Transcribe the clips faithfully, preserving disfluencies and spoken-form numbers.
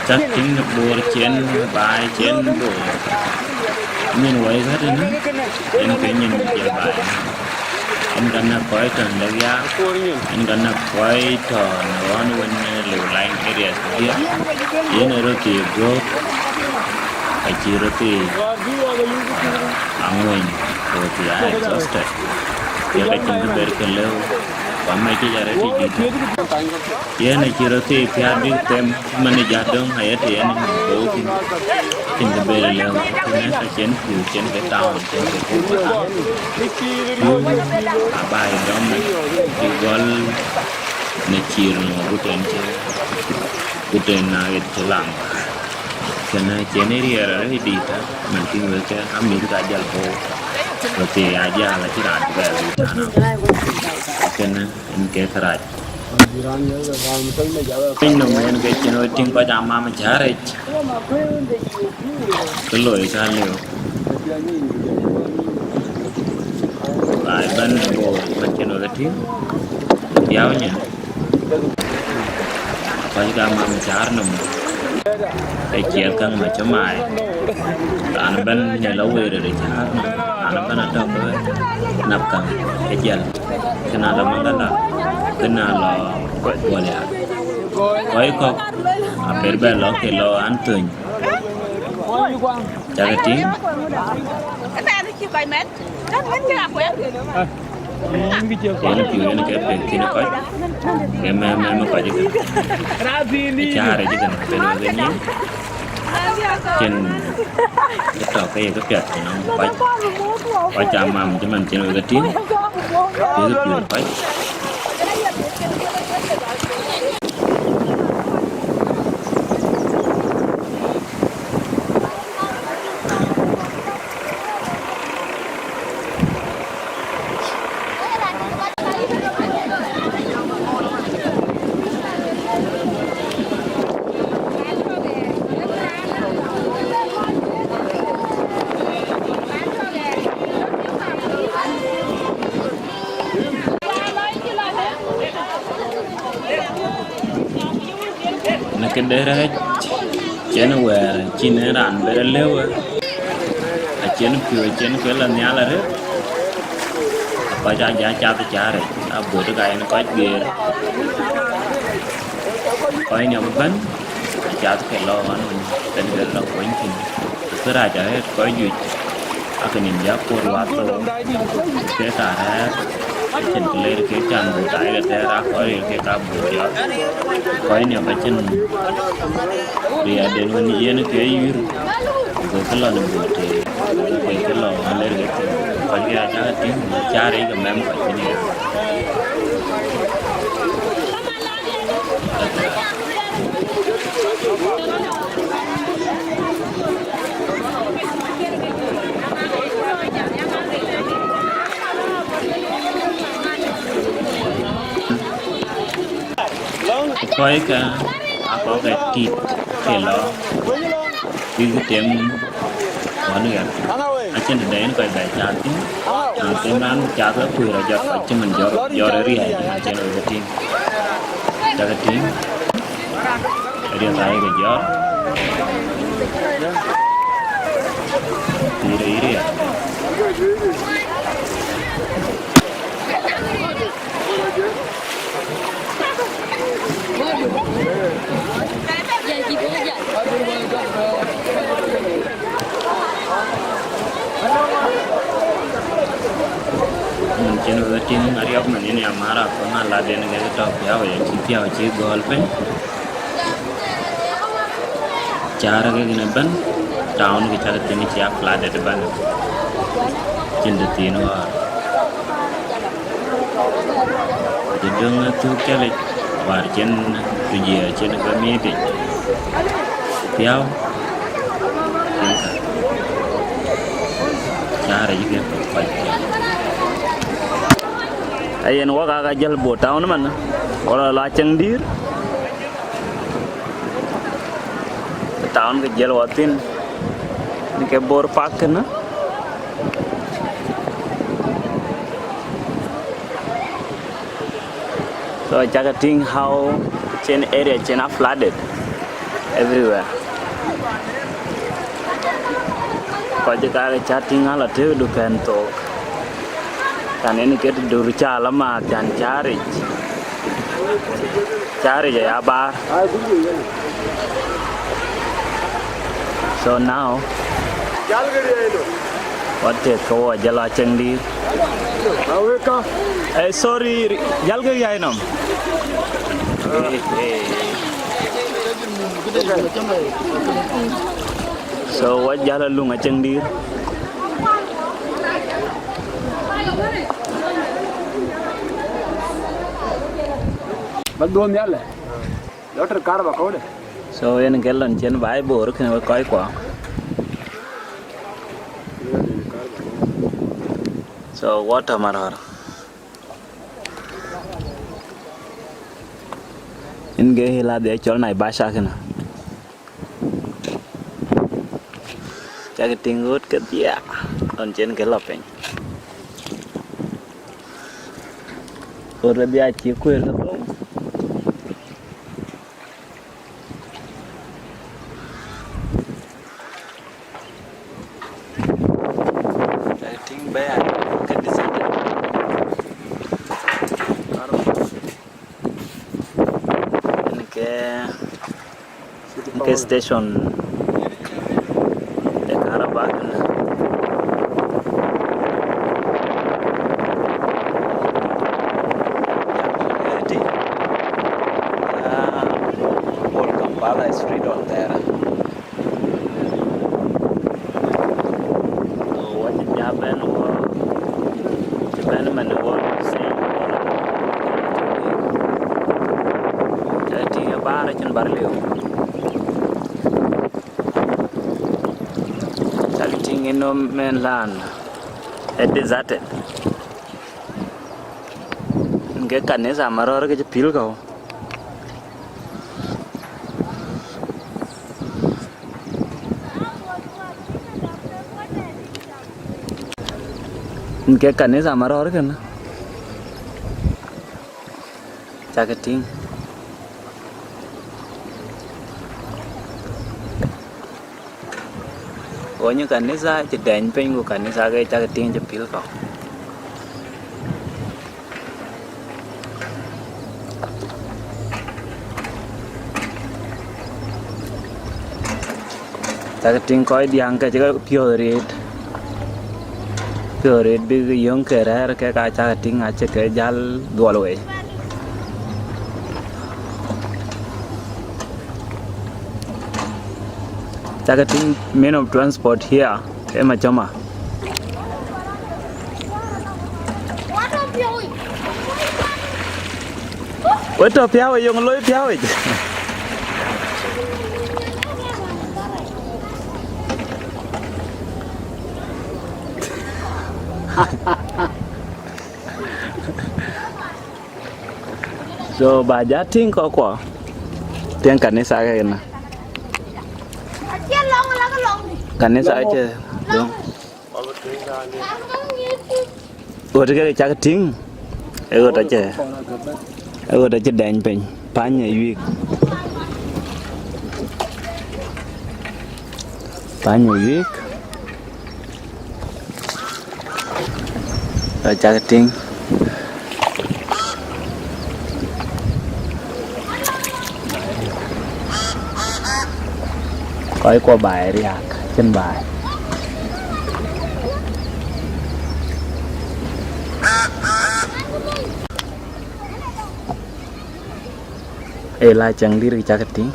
Cak tïŋ në Bor cien baai cien Bor. Nyin wai ɣät ënë, yen ke nyin jël baai. Yen ka näk kɔc tɔ̈ në lek ya, yen ka näk kɔc tɔ̈ në ɣɔn wën lëu line areas kedhie. Yen ë röt thii guɔ̈p, acï röt thii, ah, aŋuɛny, ku thii aa exhausted. Ye ka cïn kë ber ke lëu, ku amec cï jɔ rɛ̈t yic dït. Yen acï röt thii piäät bïk them, man ë jat döŋ aye të yen bou thïn, cïn kë ber lëu, kënë ka cïn pïu, cïn kë town, cïn kë buk. Pïu abaai dɔm, cï gɔl në cïïr nɔm, ku tën cï, ku tën na ɣet cï laŋ. Kënë cïn ë riɛɛr arëët dït, man tïŋ wek ke amïth ka jal bou, ku thii ajal acï raan bɛ bï tana. Kënë yen ke kërac. Piny nɔm yen ke cïn wek tïŋ kɔc amam cäär yic, kë loi ka liu. Baai bɛ̈n në Bor, man cïn wek tïŋ, piäu nyin. Kɔc ka mam cäär nɔm, ë ciɛɛth käŋ ma cï maai. Raan ëbɛ̈n në la wëër ë cäär nɔm, raan ëbɛ̈n atɔ̈ ke nap käŋ ë jiël, kë na la Maŋgala, kë na la Boliar. Kɔc kɔ̈k aper bɛ lɔ ke lɔ an thöny. Cakë tïŋ. Yen pïu yen ke pek thïn kɔc, ke mɛ̈m mɛ̈m kɔc ëkë. Ë cäär ë cï kën ben wek ë nyin, cïn ë tɔ̈ ke ye kë piɛth tënɔŋ kɔc, kɔc ca mam cï man cïn wek ë tïŋ, ke kë pïu kɔc. Në këde rɛ̈ɛ̈c, cïn wɛ̈ɛ̈r, cïn en raan bɛ lëu, acïn piɔ̈u, acïn kë lɔ nhial arëët, kɔc aa jɔ cath cäär yic, aböt ka yen kɔc guiëër. Kɔc niɔp ëbɛ̈n, acath ke lɔ ɣɔn wën, ben ke lɔ kuɔny thïn. Ku kërac arëët kɔc juëc, akë nïm jɔ kuɔ̈t wath thou, kek aa rɛ̈ɛ̈r, acïn kë ler kek can buk daai ke thɛɛr, akɔc ril kek aa buk jɔt. Kɔc niɔp acïn riɛɛrden wën yen ke yïr, ku ke lɔ në buk tëë, ku ke lɔ ɣɔn ler ke thïn. Kɔc ke acä ke tïŋ, cä rɛc ke mɛm kɔc thïn aya. Kɔckë akɔ̈k ke tit ke lɔ, bïk tem ɣɔn ɣɛn. Acïn tëde yen kɔc bɛ cath thïn, na them raan cath ke kuëër ajɔt kɔc cï man jɔt, jɔt ë riäi cï man cïn wek ke tïŋ. Cakë tïŋ, riɛth ayek jɔt, pïïr ë riɛth. Min cïn wek tïŋ ariɔp man yen ya mär akɔn alat yen kek tɔ̈ piäu, ya cï piäu cï gɔ̈ɔ̈l piny. Cäär kek yen ëbɛ̈n, town kë cak tïŋ cï a flooded ëbɛ̈n. Cïn tëthiin ɣɔ̈ɔ̈r. Cï döŋ ë thuk calic, wäär cïn rijiëë cïn ke miëëtic. Piäu, cäär ayï ke kɔc. Ayen wok aa ka jäl Bor town man, wok la la ceŋ dïïr. Town ke jiël wɔ thïn, në ke Bor Park kënë. So, cakë tïŋ how cïn area cïn a flooded. Everywhere. Kɔc ë kake cä tïŋ ala tëëk dupɛ̈n thook. Kan en ke dur cä la maath can cä ric. Cä ric aya baar. So now, what take ke wɔ jɔl a ceŋ dïïr. Aweka. Eh, sorry, ri-, jal ke yai nom. Eh, eh. So, wɔ jal a luŋ a ceŋ dïïr. Ba dhuɔ̈n nhial lɛ. Lɔ tër kaar ba kɔ̈u de. So, yen ke lon cien ba ë boor kënë wek kɔc kuɔ. So, wɔ tɔ̈ marɔ̈ɔ̈r. Yen ke hil adhie cɔl Naivasha kënë. Cak tïŋ ɣööt kedhie, lon cien ke lɔ piny. Ɣööt kedhie acï kuëër ke thou. Cak tïŋ bɛ̈ɛ̈r ke deserted. Yen ke, yen ke station de karaba kënë. Ah, Old Kampala Street on there. Wɔ cï ja bɛ̈n wɔ, cï bɛ̈n man wɔ sɛi. Cak tïŋ ë baar acïn baar liu. Cak tïŋ ë no man land ë deserted. Ke kanitha marɔ̈ɔ̈r ke cï pïl kɔ̈u. Ke kanitha marɔ̈ɔ̈r kënë. Cak tïŋ. Wɔ nyï kanitha cï dɛny piny, ku kanitha ke cak tïŋ cï pïl kɔ̈u. Cak tïŋ kɔc diäŋ ke cï ke piɔ̈ɔ̈th rëët. Piɔ̈ɔ̈th rëët bïk yöŋ ke rɛ̈ɛ̈r kek aa cak tïŋ acï ke jäl dhuɔl wei. Cak tïŋ mean of transport here, ë macoma. Wek tɔ̈ piäu ë yöŋ loi piäu yic. So, ba ja tïŋ kɔckuɔ, tïŋ kanitha ke ënë. Kanitha acï döŋ. Ɣöt ke cak tïŋ, ë ɣöt acï, ë ɣöt acï dɛny piny, pany ë yuik. Pany ë yuik. Ɣöt cak tïŋ. Kɔckuɔ baai riääk, cïn baai. Ë la cäŋ dït cak tïŋ.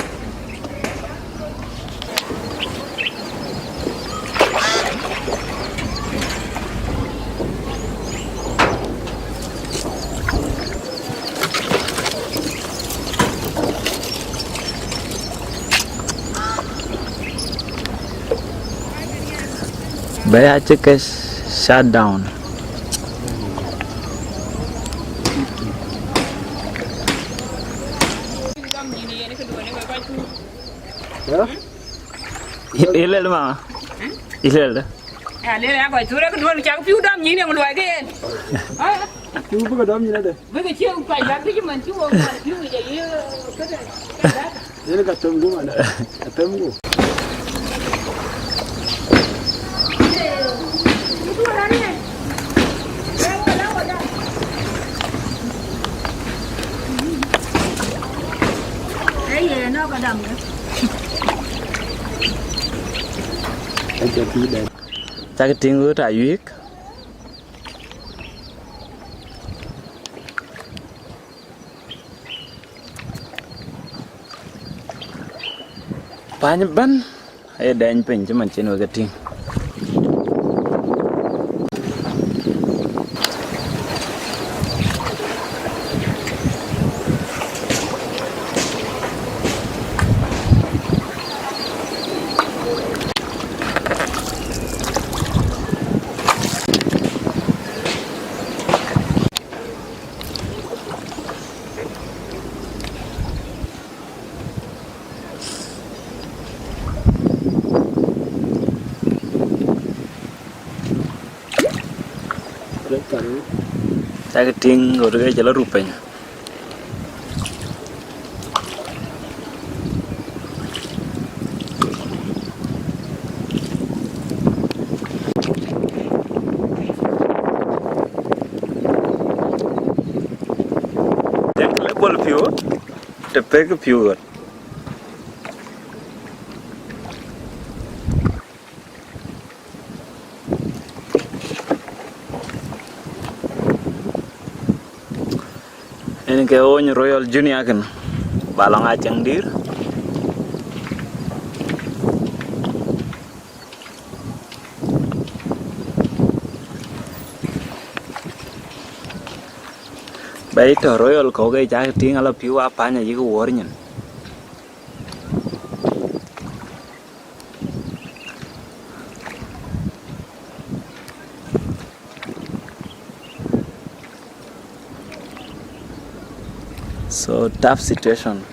Bɛ̈ɛ̈i acï ke shut down. Ë? Ilel mama. Ilel de. Ya lel ya kɔc thurë ke duɔ̈n cak piu dɔm nyïn yɔŋ luɔi ke yen. Piu bï ke dɔm nyïn ade. Bï ke cï kuac bäk bï cï man cï wok man piu yic aye këde. Yen ka themku man, athemku. Aye, no, ka dam de. Aca pïïr dɛ̈t. Cak tïŋ ɣöt ayuik. Pany ëbɛ̈n aye dɛny piny cï man cïn wek e tïŋ. Cak tïŋ ɣöt ke cï lɔ rup piny. Dek le bol piu, te pek piu ɣöt. Yen ke wony Royal Junior kën, ba lɔ ŋa cäŋ dïïr. Ba yï tɔ Royal kɔ̈k ke cak tïŋ ala piu apany ayïk wuɔ̈r nyin. So tough situation.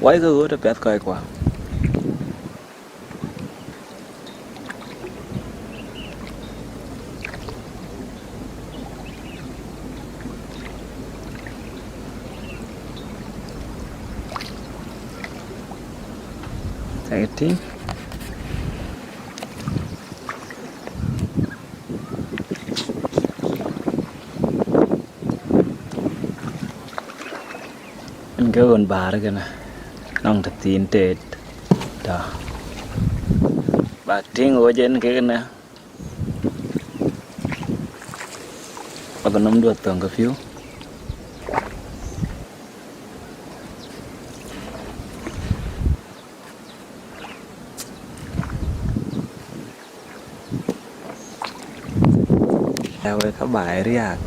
Why ke ɣöt apiɛth kɔc kua? Cak tïŋ. Yen ke ɣön bäär kënë, nɔŋ tëthiin teet tɔ. Bak tïŋ ɣööc yen ke kënë, bak nɔm duɔth thöŋ ke piu. Ë wek ka baai riääk.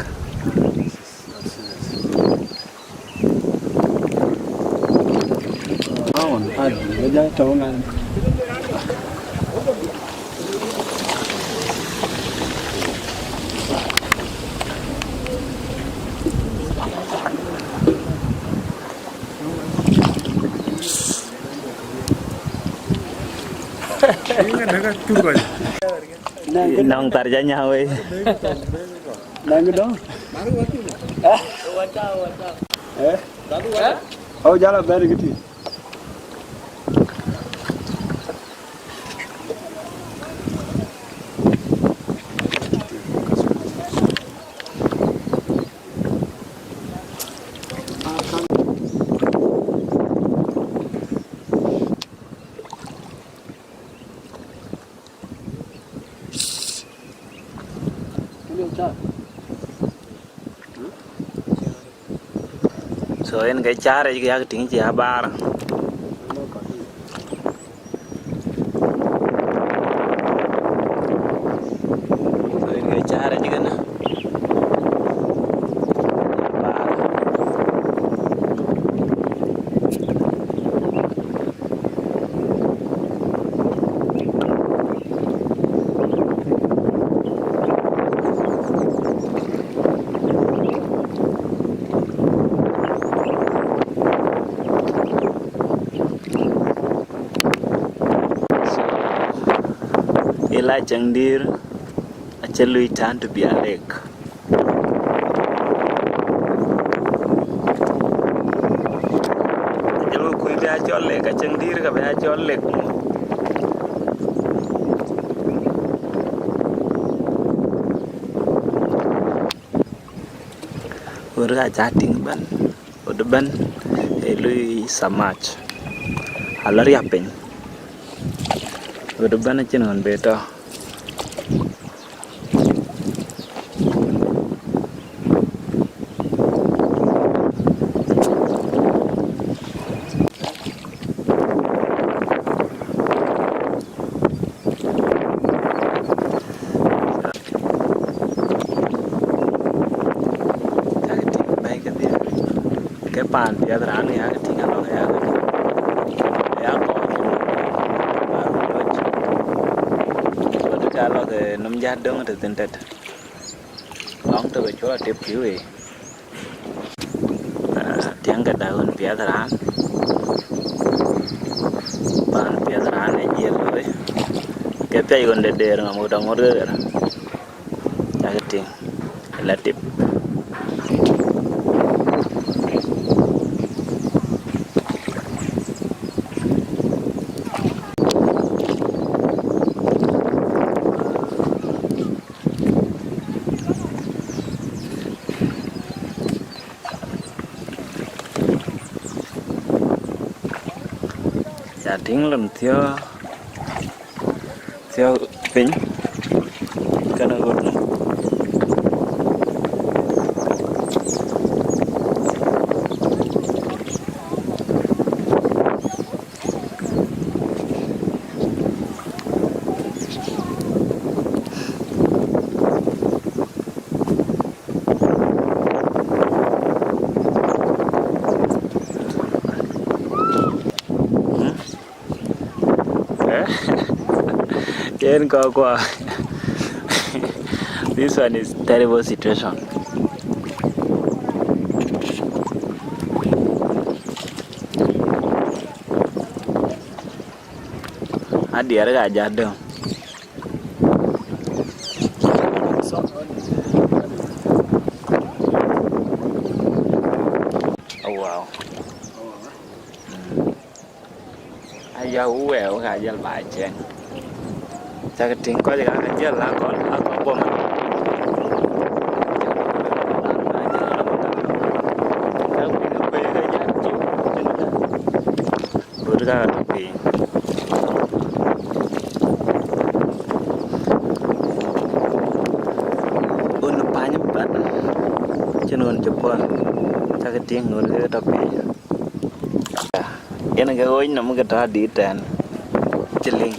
Nɔŋ thar ca nyaŋ wei. Nɔŋ dɔŋ. Eh? Oh, jala bɛ̈n kiti. So yen ke caar yic ke yak tïŋ cï abaar. So yen ke caar yic kënë. Ila cäŋ dïïr acï lui turn to be a lake. Ajël we kuc bï a cɔl lek, ka cieŋ dïïr ka bï ya cɔl lek muk. Ɣöt ka ca tïŋ ëbɛ̈n, ɣöt ëbɛ̈n ë lui thamak, ala riäp piny. Ɣöt ëbɛ̈n acïn ɣön bï tɔ̈. Cak tïŋ bɛ̈ɛ̈i kedhie, ke paan piɛth raan ë yak tïŋ alɔŋ ë yak tïŋ, ë ya kɔc cï röt, ë ya röt tɔc. Ɣöt ka lɔ ke nɔm jat döŋ tëthin tët, lɔŋ tök ë cuɔl atip pïu ë. Ah, tiɛŋkë da ɣön piɛth raan, paan piɛth raan ë jiël looi, ke piac ɣön de deer ŋa muk dɔŋ ŋot ke ɣer. Cak tïŋ, la tip. Ca tïŋ lon thiɔ̈k, thiɔ̈k piny, kënë ɣöt nɔm. Yen kɔkua. This one is terrible situation. Adiɛɛr ka jat döŋ. Oh, wow. Mm. Aya, wek ka jël ba cieŋ. Cak tïŋ kɔc ka ka jël la kɔn, la kɔn bom. Röt ka tɔ̈ piny. Ɣön pany bän, cïn ɣön cï puɔ̈l, cak tïŋ ɣöt ke tɔ̈ piny. Yen ke ɣööc nɔm ke tɔ̈ adït tɛ̈n, cï liŋ.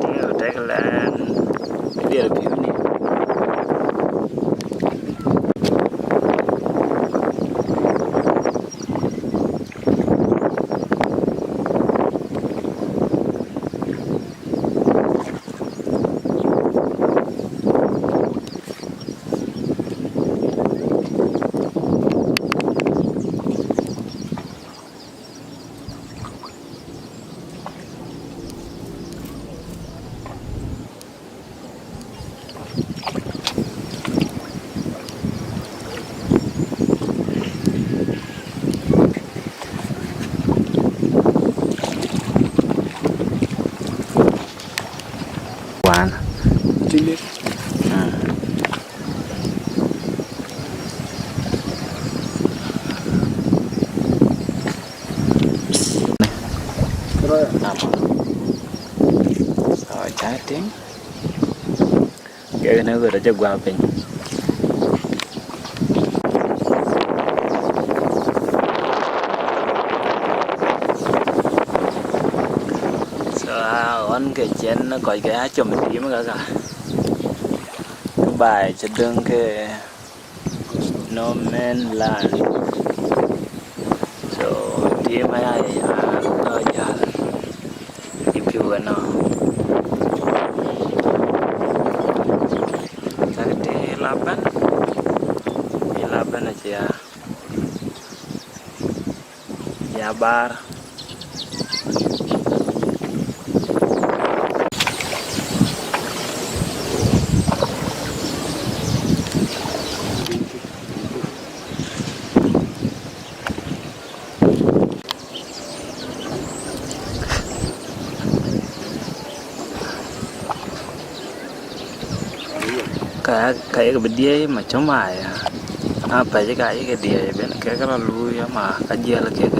Tïŋ, tek lɛn, diɛl piu ni. Wan. Tinde. Mm. Ama. Awa, cak tïŋ. Kek në ɣöt acï guɔ piny. So, a ɣɔn ke cïn kɔc ke acom tim kaka. Baai cï döŋ ke no man land. So, tim aya ya tɔ jäl ë piu ënɔ. Cak tim ë la bɛ̈n, ë la bɛ̈n acï ya, ya bar. Ka, ka yek bï diëëc macöm aya, apɛ̈c ka yek diëëc ben kek rɔ luui ama ka jiël kek,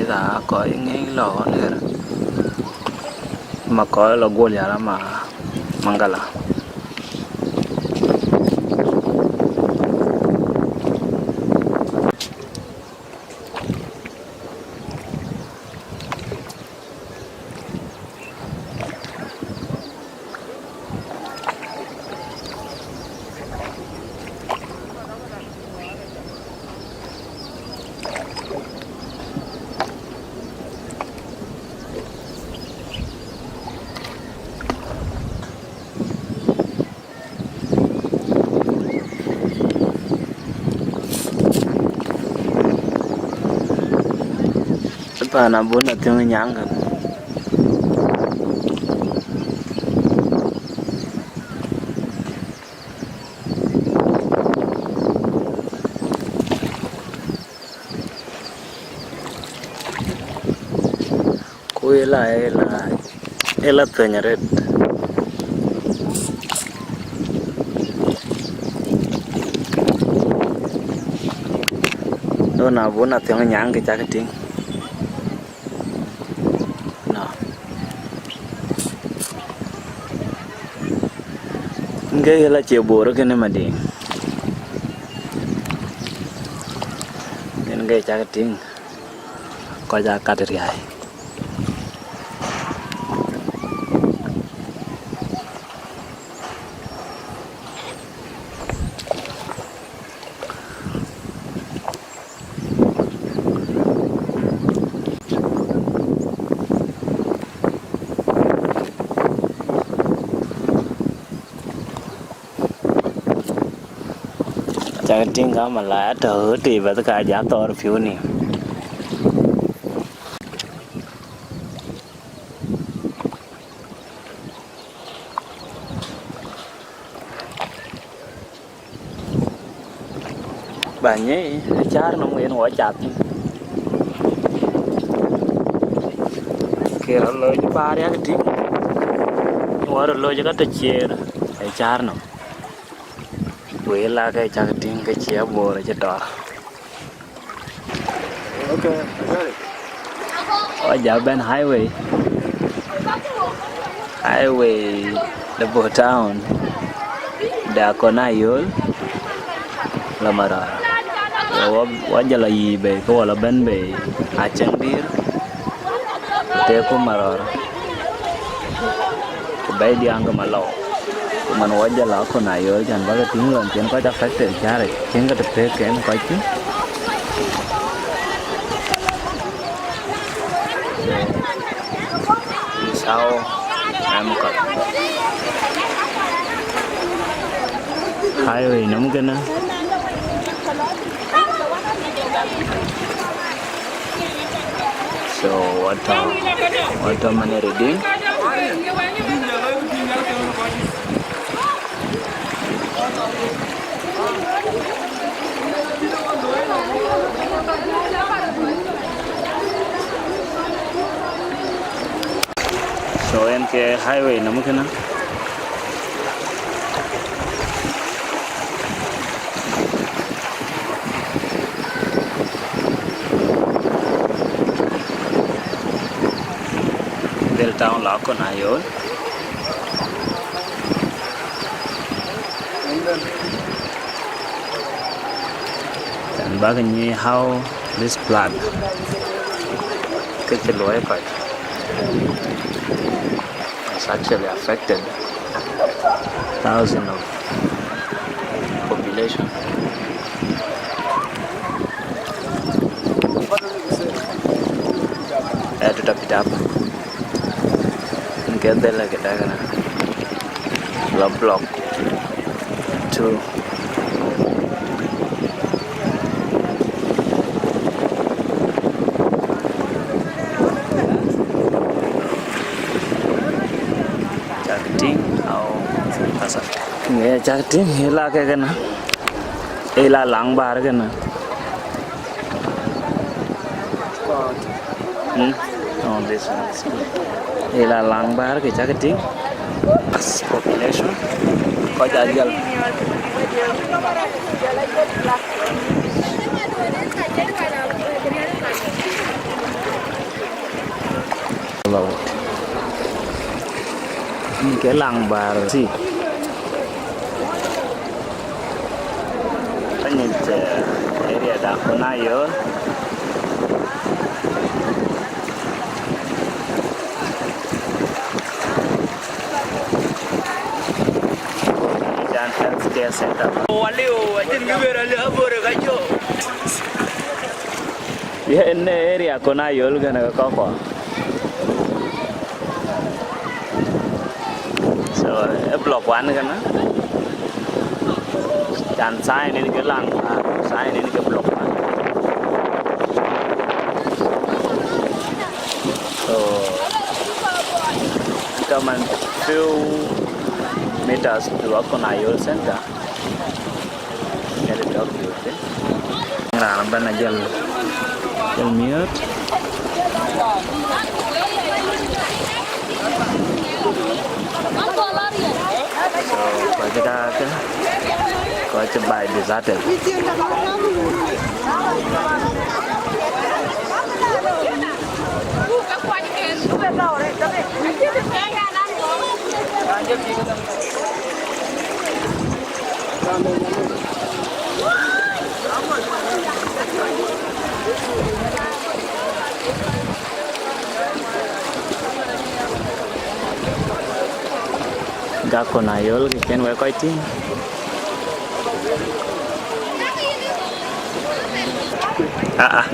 ëka kɔc ŋic lɔ ɣɔn ɣer, ma kɔc lɔ guöl yal ama Maŋgala. Pan abun athiöŋ nyaŋ kën. Ku ë la, ë la, ë la thuëny arëët. Ɣɔn abun athiöŋ nyaŋ kë cak tïŋ. No. Ŋke ë la cie bor kënë Madiŋ. Yen ke cak tïŋ. Kɔc aa kat riäi. Cak tïŋ ka malaya tɔ̈ ɣöt tei bäth ka ja thɔɔr piu ni. Ba nyei ë caar nɔm yen wɔ cath thïn. Ke rɔ loc baar yak tïŋ, wɔ rɔ loc ka tɔ ciëër ë caar nɔm. Wëë la ke cak tïŋ ke cie aboor acï tɔɔr. Okay, I got it. Wɔ ja bɛ̈n highway. Highway de Bor Town, de Akon Ayol, la Marɔ̈ɔ̈r. Wɔ, wɔ jɔ la yiic bei, ke wɔ la bɛ̈n bei Acäŋdïïr, ku tëëku Marɔ̈ɔ̈r. Ku bɛ̈i diaŋ ke Malɔu. Ku man wɔ jɔ la Akon Ayol, cän bäk ke tïŋ lɔn cïn kɔc affected cäär, cïn ke të pek ken kɔc kï. Is how I'm got. Highway nɔm kënë. So what, uh, what am I reading? So yen ke highway nɔm kënë. Dhil town la Akon Ayol. Cän bäk nyï how this flood ke cï luɔi kɔc has actually affected thousands of Population. Eh, tutapita hapa. Nkedhele kedagana. La block two. Cak tïŋ au asa. Ye cak tïŋ, ila ke kena. Ila lang bar kena. Hmm? Oh, this one is good. Ila lang bar ke cak tïŋ. As population. Kɔc ajal. Ni ke lang bar si. Anyic, eh, area da Konayol. Jan Health Care Center. Waliu, ajin gibera le abore kajo. Yen ë area Konayol kënë ke kɔ̈kkua. So, ë block one kënë. Can sign in ke lang, sign in ke block one. So, come and few meters to Konayol Center. Raan ëbɛ̈n ajäl, jël miööt. So, kɔc kakë, kɔc baai deserted. Gak Konayol kë cïn wek kɔc tïŋ. Aa, aa.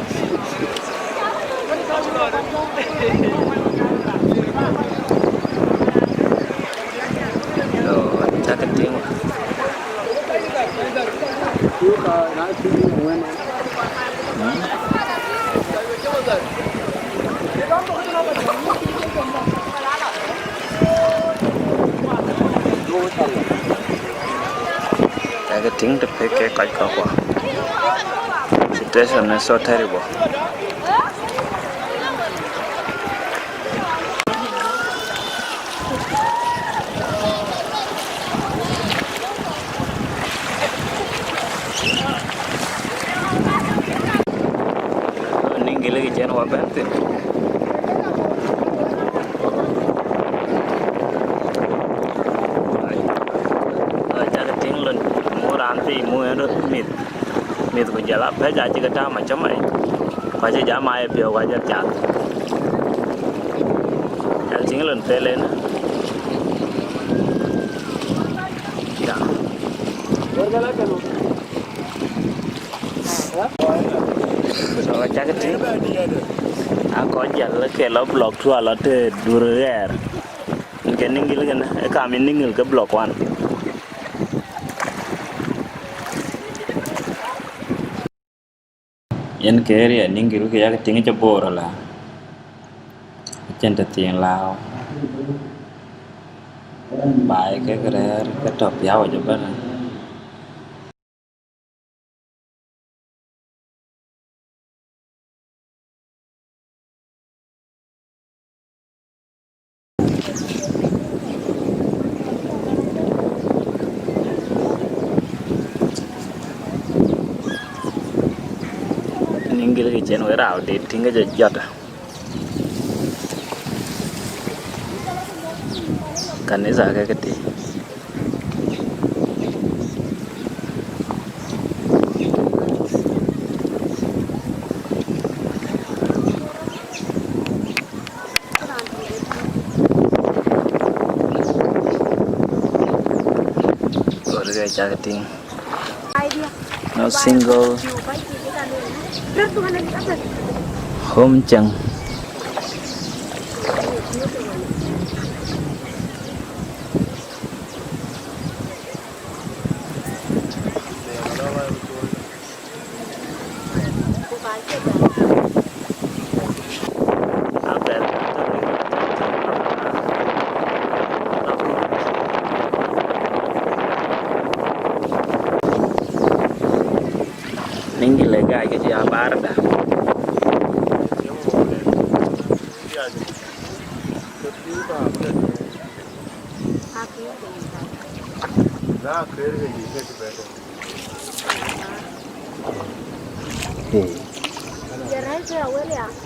Yo, cakë tïŋ. Cakë tïŋ të pek ke kɔc kɔ̈kkua. Situation is so terrible. Nïŋ gëlë kë cïn wä bɛ̈n thïn. Cakë tïŋ lon, mu raan thii mu en röt mïth. Mïth ku jɔl apɛ̈c acï ke tääu macämai, ku acï jam aa ye piɔ̈u, ku ajɔl cath. Ɣɛn tïŋ lon thel en. Ya. So, cakë tïŋ, aa kɔc jäl ke lɔ block two alɔ të dur ɣɛɛr. Ke Nïŋgil kënë, ë kam ë Nïŋgil ke block one. Yen ke area Nïŋgil ke yak tïŋ cï Bor la. Acïn të thiin lääu. Baai kek rɛ̈ɛ̈r ke tɔ̈ piäu ëbɛ̈n. Nïŋgil kë cïn wek rau dit tïŋ ke jɔ jɔt. Kanitha ke këtï. Kɔc ke cak tïŋ. No single home chang. Ningile ga ke ya barda.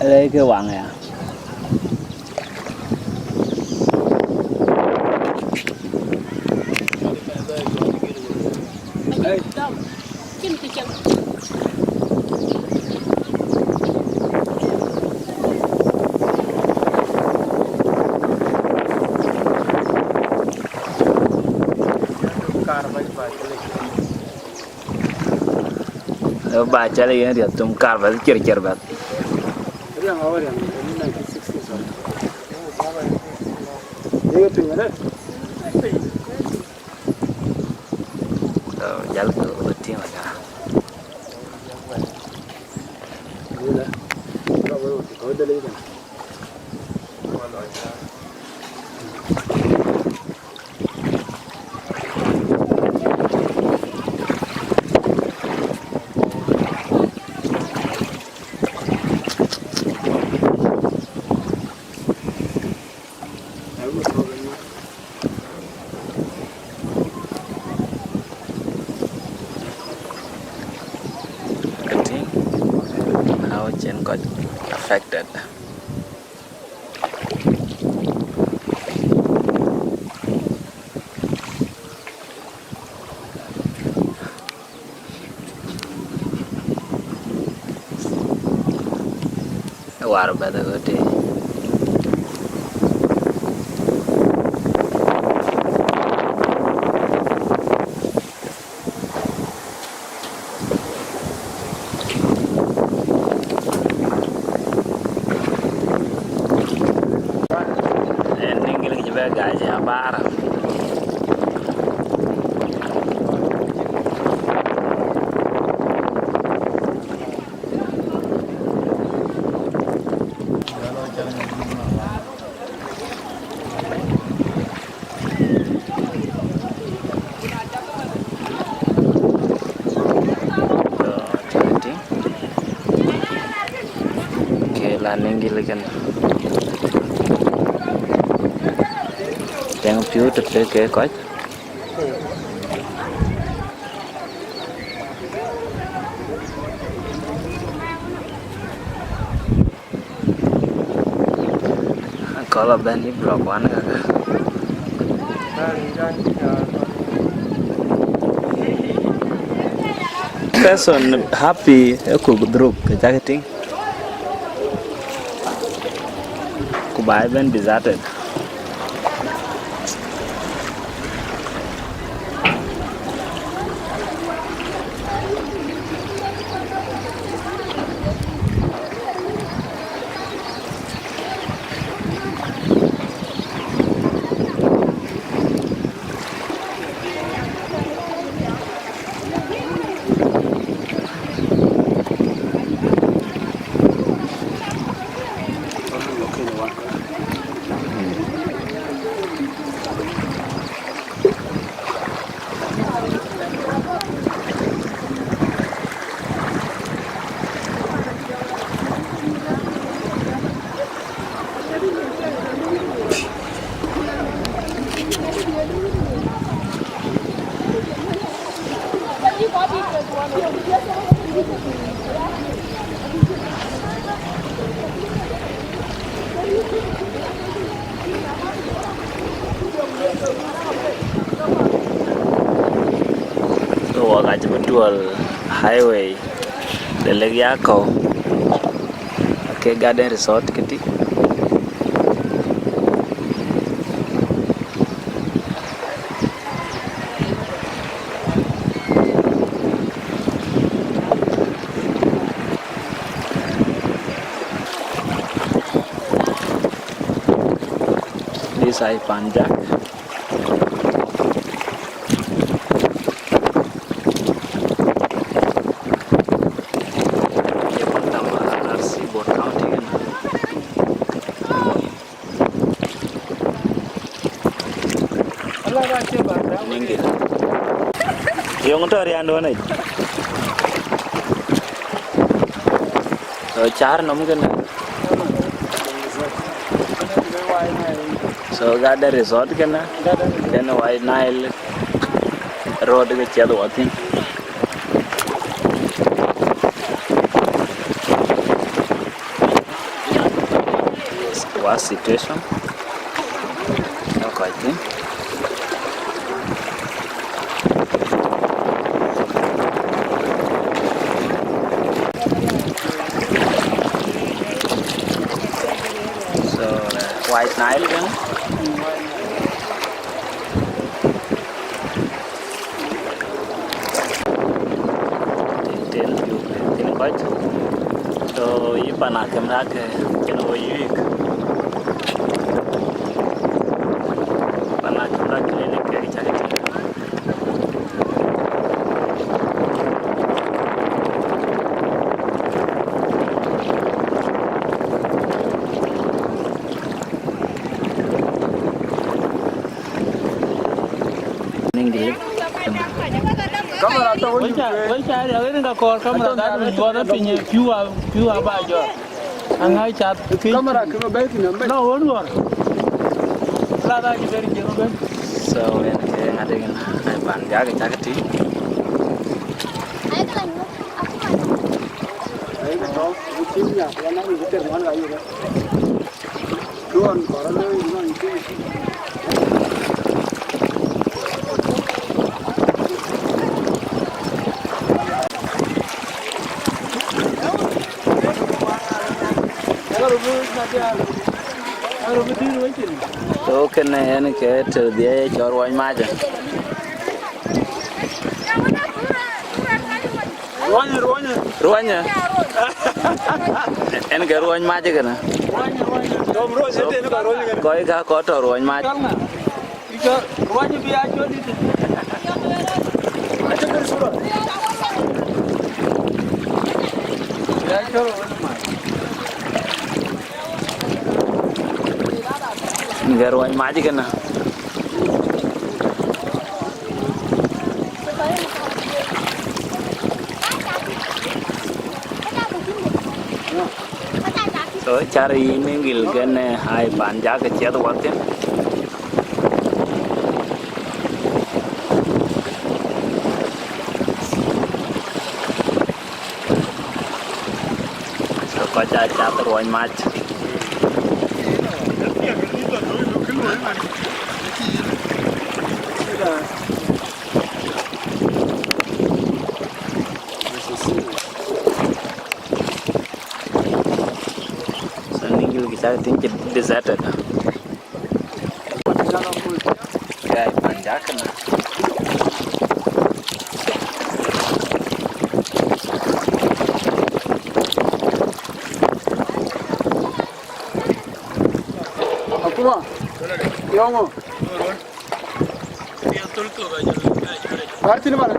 Ele ke waŋ ya. Ba cɔl yen riɛth tum kar bɛ̈th, cir cir bɛ̈th. Jal ke tiŋ la. Getting how can got affected. War bɛ̈th ë ɣöt tëë. Ënë ŋic kë cï bɛ gäi cï abaar. Ke la ningil kën. Tɛŋ piu të pek ke kɔc. Kɔl abɛ̈n ë block one kaka. Person happy ë ku dhuruk ke cak tïŋ. Ku ba ëbɛ̈n deserted. Wok acï bï tuɔl highway de Lake Yakau, ke Garden Resort këtï. Thai Panjak. Ye pan däm R C Bor County kënë. Ningil. Yöŋ tɔ̈ rianduɔ̈n yic. So, cäär nɔm kënë. So, gat de resort kënë. Kënë White Nile Road ke ciɛth wɔ thïn. What situation? Okay, I think. So, uh, White Nile kënë. Tin, tin, tin kɔc. So, yï pan akëm rak, eh, cïn wo yïk. Pan akëm rak clinic kek cak tïŋ. Ningil. Kamera tɔ̈ wën. Wek ca, wek ca riɛk rin ka kɔɔr kamera gat wën juɔth piny piu a, piu a ba jɔt. Aŋa cath piny. Kamera kë bɛ̈ɛ̈i thïn abɛ̈ɛ̈i. No, wën wär. La da cï ber jiëŋ abɛ̈n. So, yen ke ŋa dek yen, ai pan jak cak tïŋ. Ai ke tɔ̈, wën cïn nya, ya na ni ter wan ga yï. So kënë yen ke tɛ̈ dhiëëth cɔl ruɔny mac. Ruɔny, ruɔny. Ruɔny? Yen ke ruɔny mac kënë. Ruɔny, ruɔny. Tom ruɔny, so, yen ke ruɔny kënë. Kɔc ka kɔc tɔ̈ ruɔny mac. Cɔl ŋa? Icɔl ruɔny bï a cɔl dït. Acï kër sura. Bï a cɔl ruɔny mac. Yen ke ruɔny mac kënë. So, cär yï Ningil kënë, ai pan jak ke ciɛth wɔ thïn. So, kɔc aa cath ruɔny mac. So, Ningil kë cak tïŋ cï deserted. Ai pan jak kënë. Akuma. Yɔŋö. War thïn bana.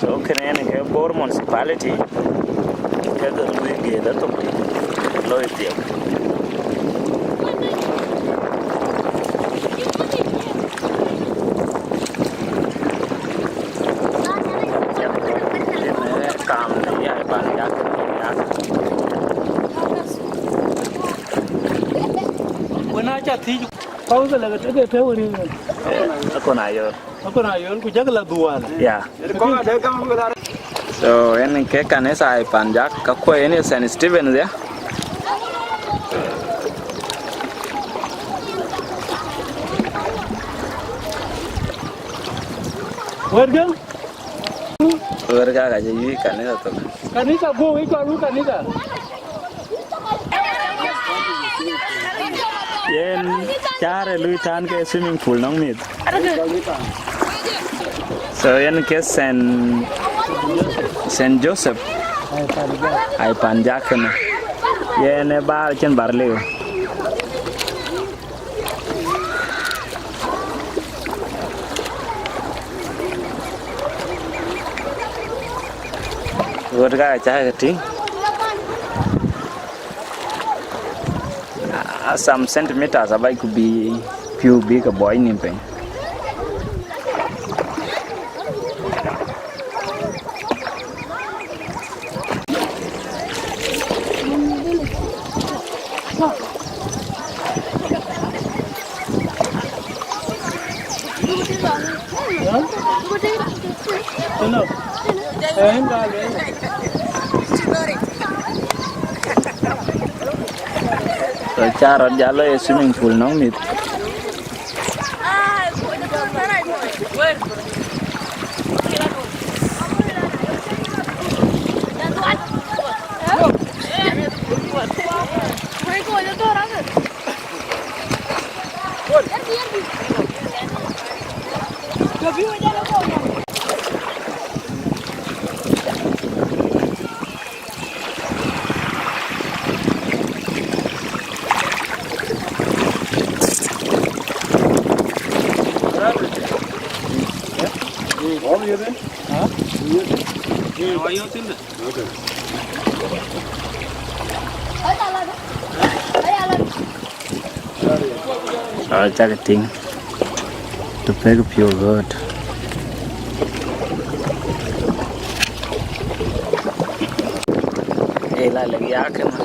So kënë yen ke Bor Municipality, ke ke lui gëëth ë thok tïc, loi thiek. Yen ë kam në yai pan jak, jak. Wën aa ca thiëc, pau ke leke tëk ë tëu rin. Eh, akon ayol. Akon ayol, ku jɔkï la dhual. Yeah. So, yen ke kanitha ë pan jak, ka kuɔ yen ye Saint Stephen ya. Wɛ̈t gäŋ? Wër ka ka jɛ yï kanitha thok. Kanitha guɔ wïc kɔn wïc kanitha. Yen cäär ë lui tän ke swimming pool nɔŋ mïth. So yen ke Saint, Saint Joseph. Ai pan jak kënë. Yen ë baar cïn bar liu. Ɣöt ka cä ke tïŋ. A some centimeters abac ku bï piu bï ke buɔɔc nïm piny. So cä rɔt jal lɔ ye swimming pool nɔŋ mïth. Aa, cak tïŋ. Të pek piɔ̈u ɣööt. Ee, la lek ya kënë.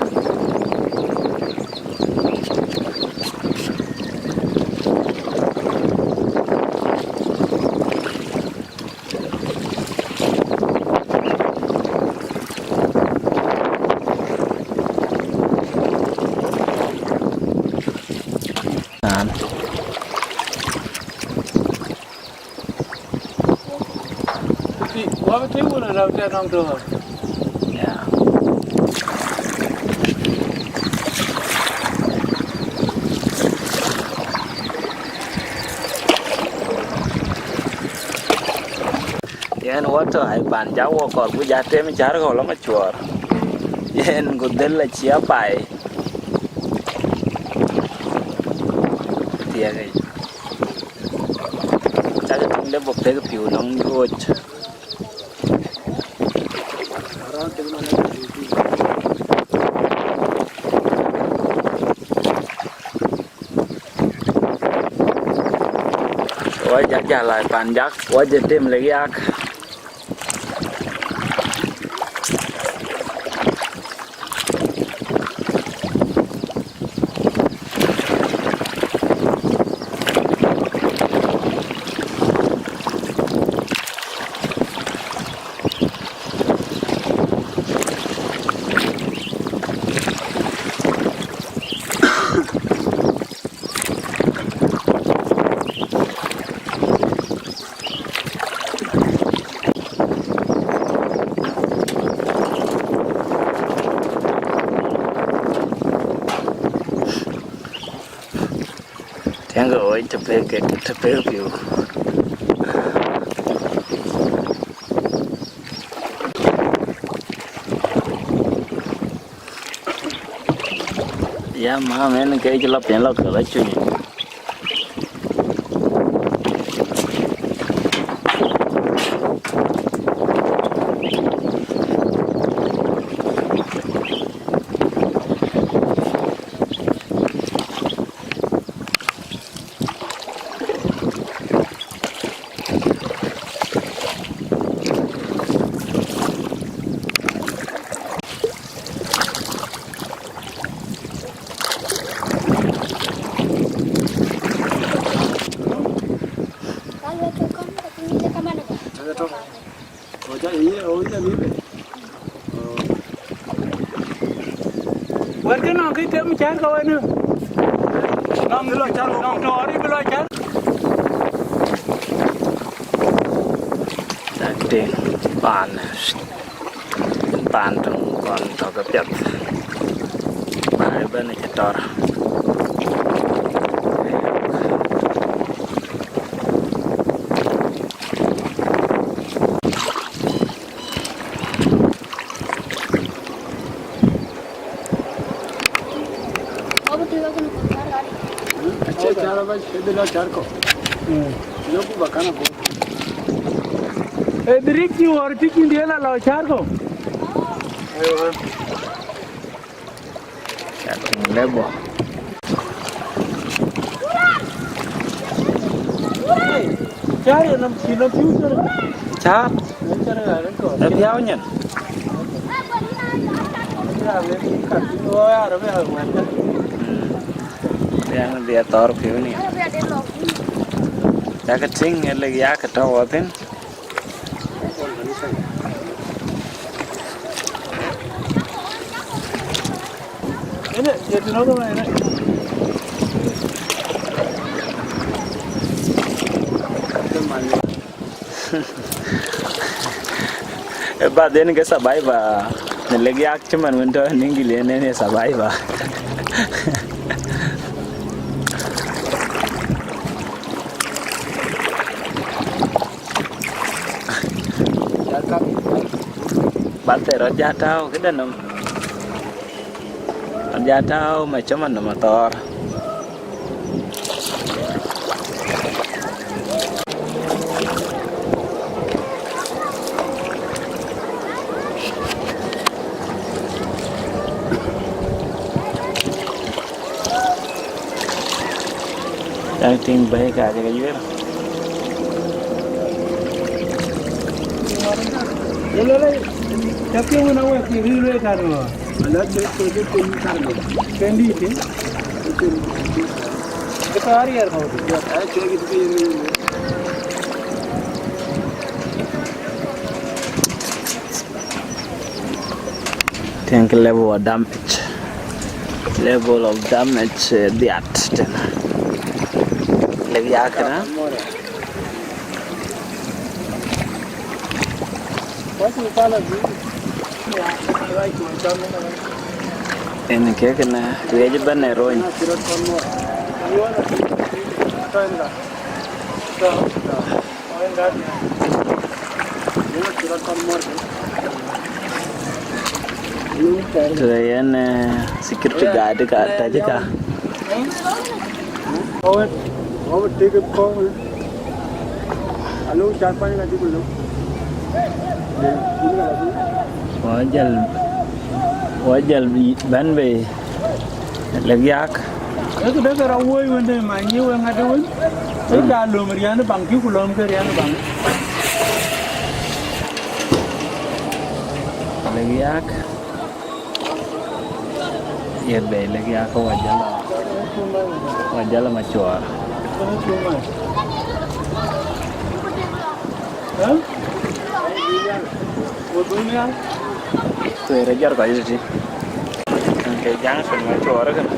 Naan. Ti, wa bï tïŋ wun rɛ̈u tɛ̈ nɔŋ tɔ̈. Ya. Yen wɔ tɔ̈ ai pan jak wɔ kɔr ku ja tem cär kɔ̈u lɔ macuɔɔr. Yen ku dhël acie apai. Thiëëk yic. Cak tïŋ de bɔ̈ pek piu nɔŋ ruɔ̈c. Wɔ ja jal ai pan jak, wɔ je tem lek yak. Tiɛŋkë ɣööc të pek ke, të pek piu. Ya, mam en ke cï lɔ piɛn lɔ ke lɔ cuny. Wɛ̈t kë nɔŋ kë tem cär ke wën. Nɔŋ, nɔŋ tɔɔr bï lɔ cär. Cak tïŋ. Paan, paan töŋ kɔn tɔ̈ ke piɛth. Bä ëbɛ̈n cï tɔr. Acie car ba, ëdhil lɔ car kɔ̈k. Lok ba kan ago. Ë dhirik cï ɣɔr tïc cïn diël alɔ car kɔ̈k. Car kɔ̈k lebo. Car ye nɔm, cï nɔm piu car. Car? Car ye nɔm piu nyin. Riɛŋ dhie thɔɔr piu ni. Jakë tïŋ ë lek yak tɔ̈ wɔ thïn. Ë bath en ke survivor në lek yak cïmën wën tɔ̈ në English en en ë survivor. Bal thɛɛr rɔt ja tääu këde nɔm. Rɔt ja tääu ma cïmën nɔm athɔɔr. Yak tïŋ bɛ̈i ka jɛ ke yuëër. Ye luel, ca piŋ wën awek kï rïïr luel kan ŋö? Ala ke, ke, ke, ke, kan ŋö? Ken dïït tïŋ? Ke, ke, ke, ke thɔɔr riɛɛr kɔ̈u tïŋ. Ai, ke, ke, ke, ke, ke, ke. Thank level of damage. Level of damage, eh, dhiat tën. Lek yakë na. En kek na, riëc bɛ̈n ë rony. Të yen, eh, security guard ka, tɔ̈ cï ka. Wajal, wajal bɛ̈n bei. Lek yak. Ee këdë ke rɔt wööc wënde, ma nyi wek ŋäth wën? Ee, ca löm riän baŋ, cï ku löm ke riän baŋ. Lek yak. Ye bei lek yak, wajal. Wajal ma cuɔɔr. Huh? Kueer ë jɔt kɔc tïtï. Ke junction ma cuɔɔr kënë.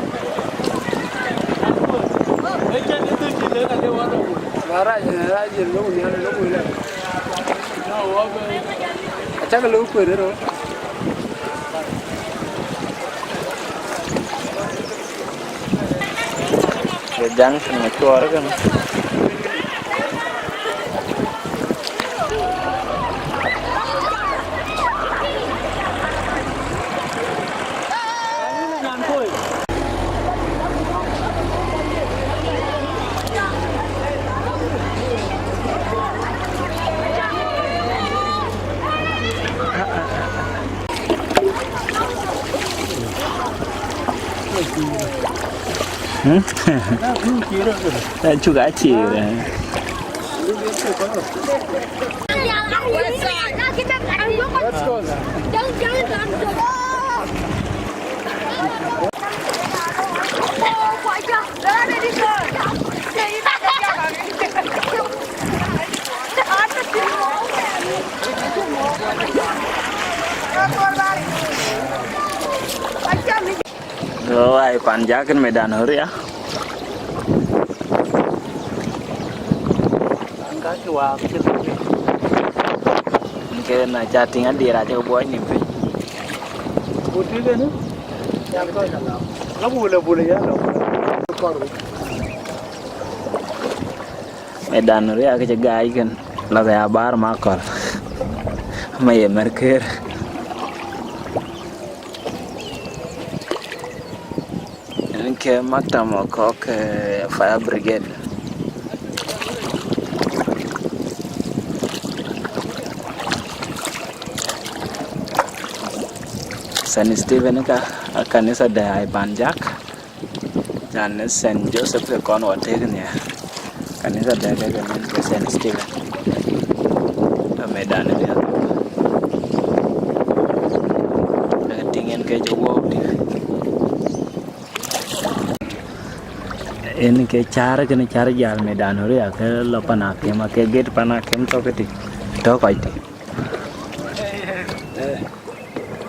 Acäkë lɔ kueer ë röt. Ke junction ma cuɔɔr kënë. Hmm? Cuk a cïïr. Go ai pan jakin medan huria. Ka ci waak cï lëu. Ke na ca tïŋ adir acï ke buɔɔc nïm piny. Ku tïŋ kënë, ya kɔc ala. La bule bule ya la. Medan Riak cï gaai kën, la ke ya bar makɔl. Ma ye mɛr këër. Yen ke maktam ë kɔ̈k, eh, fire brigade. Saint Stephen ka, a kanitha de ai Panjak. Yan Saint Joseph ke kɔn wɔ tek nhial. Kanitha de ke ke nen ke Saint Stephen. Ë medan ë diath. Ë tïŋ en ke jɔ wok tïŋ. En ke cäär kënë cäär jäl medan Riak ke lɔ Panakem, ake gate Panakem tɔ̈ ke tï. Tɔ̈ kɔc tï.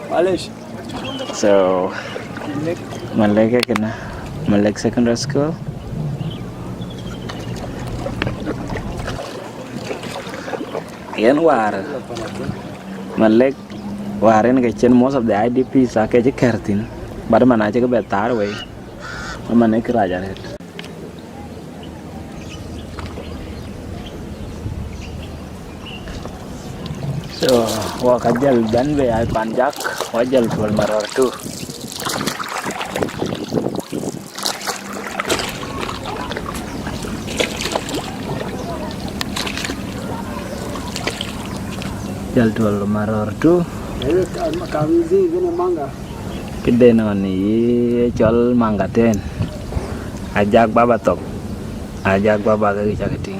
Malesh. So, Malek kënë, Malek Secondary School. Yen wäär, Malek wäär en ke cïn most of the I D Ps ake cï kɛ̈r thïn. But man acï ke bɛ thaar wei. Man ë kërac arëët. So, wɔ ka jäl bɛ̈n bei ai Panjak, wɔ jäl tuɔl Marɔɔr tu. Jäl tuɔl Marɔɔr tu. Ewe kam, kam zi bene manga. Këde nɔn ye cɔl Mangatën. Ajak baba thok. Ajak baba ke cak tïŋ.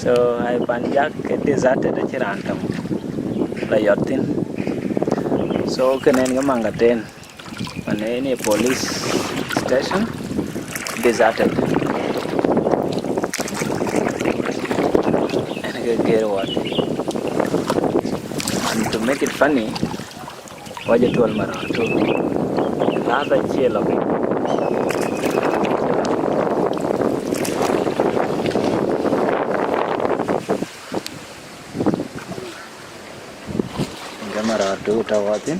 So, ai Panjak ke deserted, acï raan tɔŋ la yɔt thïn. So, kënë en ke Mangatën. Ënë, ënë police station deserted. Ënë ke gɛɛr wɔ. And to make it funny, wajë tuɔl Marɔɔr tu. Last acie lɔ piny. Ke Marɔɔr tu tɔ̈ wɔ thïn.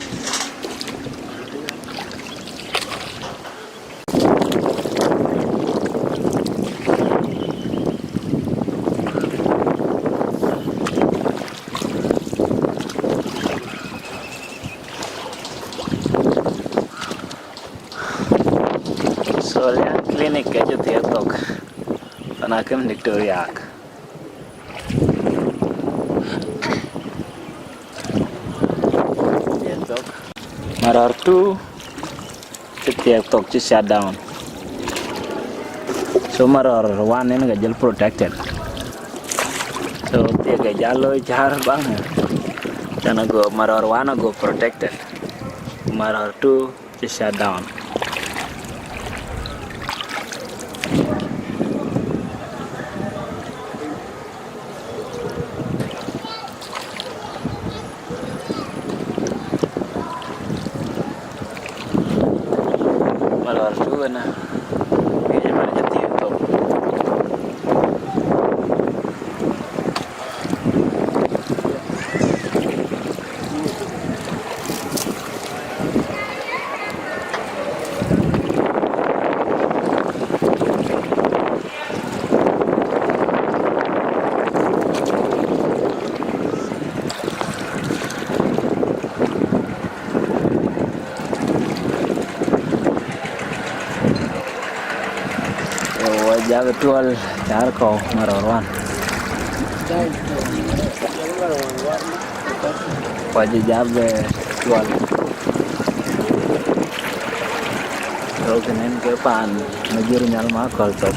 So, Liang Clinic ke cï thiëëk thok. Panakem Victoria. Marɔɔr tu cï thiëëk thok, cï shut down. So Marɔɔr one en ke jël protected. So thiëëk ke jal looi cäär baŋ. Can ago Marɔɔr one ago protected. Marɔɔr tu cï shut down. Malɔr tu ëna. Ŋic ëmën cï thiëëk thok. Wajak tuɔl cäär kɔ̈u Marɔɔr one. Wajë jap, eh, tuɔl. So kënën ke paan Majur Nyal Makɔl thok.